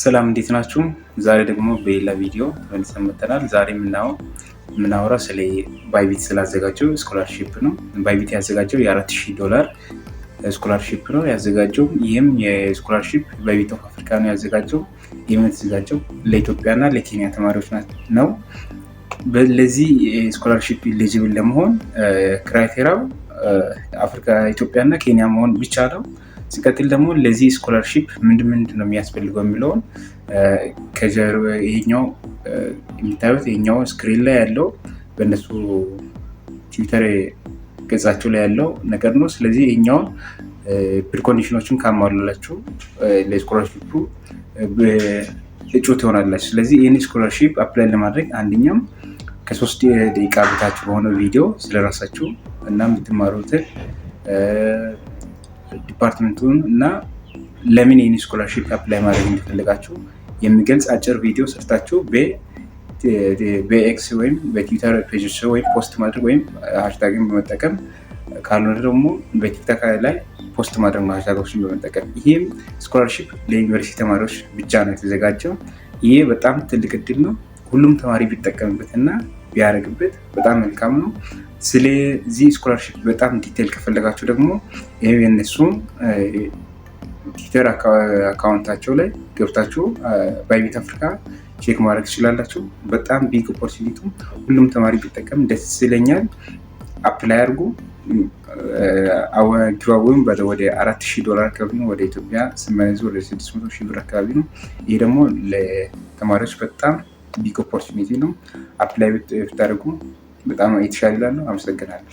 ሰላም፣ እንዴት ናችሁ? ዛሬ ደግሞ በሌላ ቪዲዮ ተመልሰን መጥተናል። ዛሬ የምናወራው ስለ Bybit ስላዘጋጀው scholarship ነው። Bybit ያዘጋጀው የ4000 ዶላር scholarship ነው ያዘጋጀው። ይህም የ scholarship Bybit of Africa ነው ያዘጋጀው። ይህም የተዘጋጀው ለኢትዮጵያና ለኬንያ ተማሪዎች ነው። ለዚህ scholarship eligible ለመሆን criteria ው አፍሪካ፣ ኢትዮጵያና ኬንያ መሆን ብቻ ነው። ሲቀጥል ደግሞ ለዚህ scholarship ምንድን ምንድን ነው የሚያስፈልገው የሚለውን ይሄኛው የሚታዩት ይሄኛው screen ላይ ያለው በእነሱ ትዊተር ገጻቸው ላይ ያለው ነገር ነው። ስለዚህ ይሄኛውን precondition ኦችን ካሟላችሁ ለ scholarship ኡ እጩ ትሆናላችሁ። ስለዚህ ይህን scholarship apply ለማድረግ አንደኛም ከ3 ደቂቃ በታች በሆነ ቪዲዮ ስለራሳችሁ እና የምትማሩትን department ኡን እና ለምን ይህን scholarship apply ማድረግ እንደፈለጋችሁ የሚገልጽ አጭር ቪዲዮ ሰርታችሁ በ X ወይም በ Twitter page ወይም post ማድረግ ወይም hashtag ን በመጠቀም፣ ካልሆነ ደግሞ በ TikTok ላይ post ማድረግ ነው hashtag ኦችን በመጠቀም። ይህም scholarship ለዩኒቨርሲቲ ተማሪዎች ብቻ ነው የተዘጋጀው። ይሄ በጣም ትልቅ እድል ነው። ሁሉም ተማሪ ቢጠቀምበት እና ቢያደርግበት በጣም መልካም ነው። ስለዚህ scholarship በጣም detail ከፈለጋችሁ ደግሞ ይህ የነሱ Twitter account ኣቸው ላይ ገብታችሁ Bybit Africa check ማድረግ ትችላላችሁ። በጣም big opportunity፣ ሁሉም ተማሪ ቢጠቀም ደስ ይለኛል። Apply አድርጉ። Giveaway ም ወደ 4000 ዶላር አካባቢ ነው። ወደ ኢትዮጵያ ስመነዝ ወደ 600,000 ብር አካባቢ ነው። ይሄ ደግሞ ለተማሪዎች በጣም big opportunity ነው። Apply ብታደርጉ በጣም የተሻለ ይላሉ። አመሰግናለሁ።